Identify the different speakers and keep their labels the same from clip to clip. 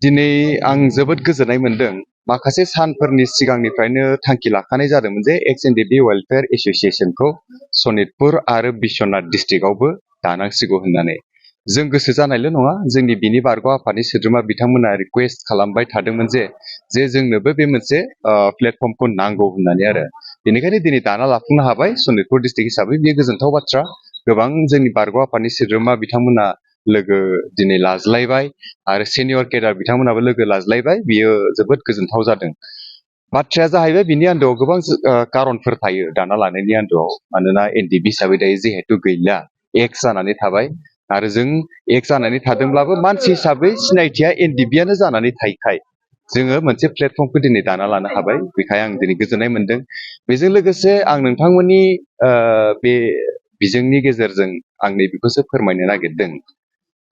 Speaker 1: दिनै आं जोबोद गोजोननाय मोनदों माखासे सानफोरनि सिगांनिफ्रायनो थांखि लाखानाय जादोंमोन जे एक्स-एनडीबी वेलफेयार एसोसिएशनखौ सनितपुर आरो बिश्वनाथ डिस्ट्रिक्टआवबो दानांसिगौ होननानै जों गोसो जानायल' नङा जोंनि बिनि बारग' आफादनि सोद्रोमा बिथांमोना रिक्वेस्ट खालामबाय थादोंमोन जे जोंनोबो बे मोनसे प्लेटफर्मखौ नांगौ होननानै आरो बेनिखायनो दिनै दाना लाफुंनो हाबाय सनितपुर डिस्ट्रिक्ट हिसाबै बेयो गोजोनथाव बाथ्रा गोबां जोंनि बारग' आफादनि सोद्रोमा बिथांमोना लोगो दिनै लाज्लायबाय आरो सिनियर केडार बिथांमोनाबो लोगो लाज्लायबाय बियो जोबोद गोजोनथाव जादों बाथ्राया जाहैबाय बिनि आन्दोआव गोबां कारनफोर थायो दाना लानायनि आन्दोआव मानोना एनडीबी हिसाबै दायो जिहेतु गैला एक्स जानानै थाबाय आरो जों एक्स जानानै थादोंब्लाबो मानसि हिसाबै सिनायथिया एनडीबीआनो जानानै थायखाय जोङो मोनसे प्लेटफर्मखौ दिनै दाना लानो हाबाय बेखाय आं दिनै गोजोननाय मोनदों बेजों लोगोसे आं नोंथांमोननि बे बिजोंनि गेजेरजों आं नैबेखौसो फोरमायनो नागिरदों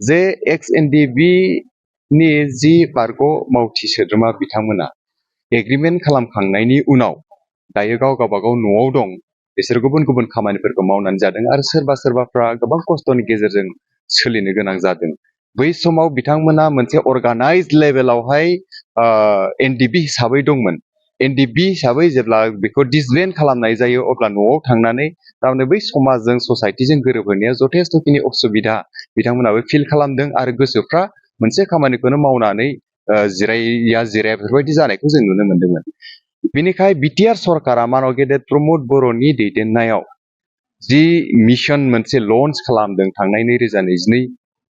Speaker 1: जे एक्स-एनडीबी नि जि बारग' मावथि सोद्रोमा बिथांमोना एग्रिमेन्ट खालामखांनायनि उनाव दायो गावबागाव न'आव दं बिसोर गुबुन गुबुन खामानिफोरखौ मावनानै जादों आरो सोरबाफ्रा गोबां खस्थ'नि गेजेरजों सोलिनो गोनां जादों बै समाव बिथांमोना मोनसे अर्गानाइज्ड लेभेलावहाय एनडीबी हिसाबै दंमोन एनडीबी हिसाबै जेब्ला बेखौ डिसबेन्ड खालामनाय जायो अब्ला न'आव थांनानै थारमाने बै समाजजों ससाइटिजों गोरोबहोनाया जथेस्थ'खिनि असुबिदा बिथांमोनाबो फिल खालामदों आरो गोसोफ्रा मोनसे खामानिखौनो मावनानै जिराया बेफोरबायदि जानायखौ जों नुनो मोन्दोंमोन बेनिखाय बिटिआर सरकारा मानव गेदेर प्रमद बर'नि दैदेननायाव जि मिशन मोनसे लन्च खालामदों थांनाय 2022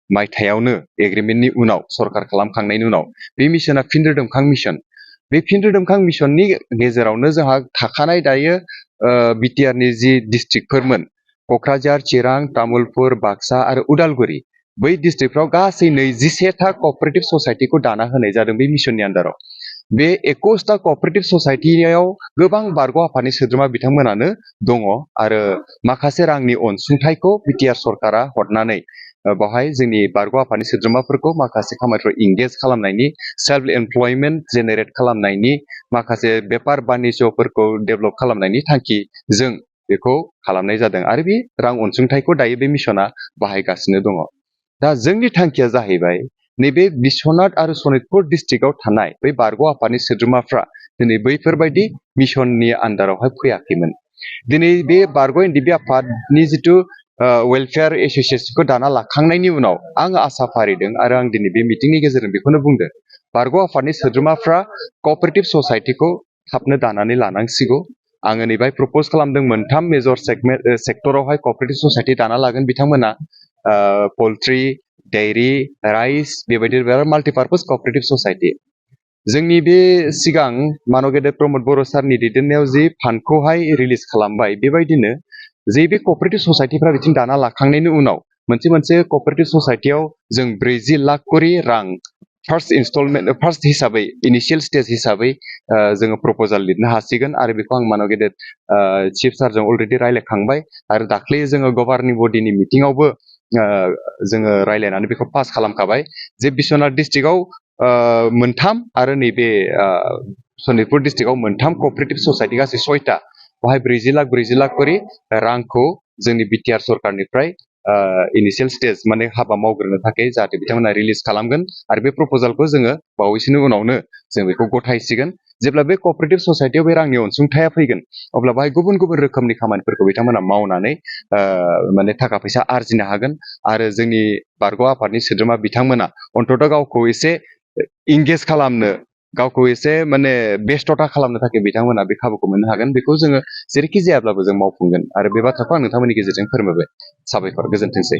Speaker 1: मायथाइयावनो एग्रिमेन्टनि उनाव सरकार खालामखांनायनि उनाव बे मिशना फिन रोदोमखां मिशन बे फिन रोदोमखां मिशननि गेजेरावनो जोंहा थाखानाय दायो बिटिआरनि जि डिस्ट्रिक्टफोरमोन क'क्राझार चिरां तामुलपुर बाक्सा आरो उदालगुरि बै डिस्ट्रिक्टफ्राव गासै 21था क'अपारेटिभ ससाइटिखौ दाना होनाय जादों बे मिशननि आन्दाराव बे 21था क'अपारेटिभ ससाइटियाव गोबां बारग' आफादनि सोद्रोमा बिथांमोनानो दङ आरो माखासे रांनि अनसुंथाइखौ बिटिआर सरकारा हरनानै बावहाय जोंनि बारग' आफादनि सोद्रोमाफोरखौ माखासे खामानिफोराव इंगेज खालामनायनि सेल्फ एमप्लयमेन्ट जेनेरेट खालामनायनि माखासे बेफार बानिज्यफोरखौ डेभेलप खालामनायनि थांखि जों बेखौ खालामनाय जादों आरो बे रां अनसुंथाइखौ दायो बे मिशना बाहायगासिनो दङ दा जोंनि थांखिया जाहैबाय नैबे बिश्वनाथ आरो सनितपुर डिस्ट्रिक्टआव थानाय बै बारग' आफादनि सोद्रोमाफ्रा दिनै बैफोरबायदि मिशननि आन्दारावहाय फैयाखैमोन दिनै बे बारग' एनडीबी आफादनि जिथु वेलफेयार एसोसिएशनखौ दाना लाखांनायनि उनाव आं आसा फारिदों आरो आं दिनै बे मिटिंनि गेजेरजों बेखौनो बुंदों बारग' आफादनि सोद्रोमाफ्रा क'अपारेटिभ ससाइटिखौ थाबनो दानानै लानांसिगौ आङो नैबाय प्रप'ज खालामदों मोनथाम मेजर सेक्टरावहाय क'अपारेटिभ ससाइटि दाना लागोन बिथांमोना पल्ट्रि डेयरी राइस बेबायदि माल्टिपार्पस क'अपारेटिभ ससाइटि जोंनि बे सिगां मानव गेदेर प्रमद बर' सारनि दैदेननायाव जि फान्डखौहाय रिलिज खालामबाय बेबायदिनो जे बे क'अपारेटिभ ससाइटिफ्रा बिथिं दाना लाखांनायनि उनाव मोनसे क'अपारेटिभ ससाइटियाव जों 40 लाख करि रां फार्स्ट हिसाबै इनिशियेल स्टेज हिसाबै जोङो प्रप'जाल लिरनो हासिगोन आरो बेखौ आं मानव गेदेर चिफ सारजों अलरेडि रायलायखांबाय आरो दाख्लै जोङो गभार्निं बडिनि मिटिङावबो जोङो रायलायनानै बेखौ पास खालामखाबाय जे बिश्वनाथ डिस्ट्रिक्टआव मोनथाम आरो नैबे सनितपुर डिस्ट्रिक्टआव मोनथाम क'अपारेटिभ ससाइटि गासै 6टा बाहाय 40 लाख करि रांखौ जोंनि बिटिआर सरकारनिफ्राय इनिशियेल स्टेज माने हाबा मावग्रोनो थाखाय जाहाथे बिथांमोना रिलिज खालामगोन आरो बे प्रप'जालखौ जोङो बावैसोनि उनावनो जों बेखौ गथायसिगोन जेब्ला बे क'अपारेटिभ ससाइटियाव बे रांनि अनसुंथाया फैगोन अब्ला बाहाय गुबुन गुबुन रोखोमनि खामानिफोरखौ बिथांमोना मावनानै माने थाखा फैसा आरजिनो हागोन आरो जोंनि बारग' आफादनि सोद्रोमा बिथांमोना अन्ततः गावखौ एसे इंगेज खालामनो गावखौ एसे माने बेस्थ'ता खालामनो थाखाय बिथांमोना बे खाबुखौ मोननो हागोन बेखौ जोङो जेरैखि जायाब्लाबो जों मावफुंगोन आरो बे बाथ्राखौ आं नोंथांमोननि गेजेरजों फोरमायबाय साबायखर गोजोनथोंसै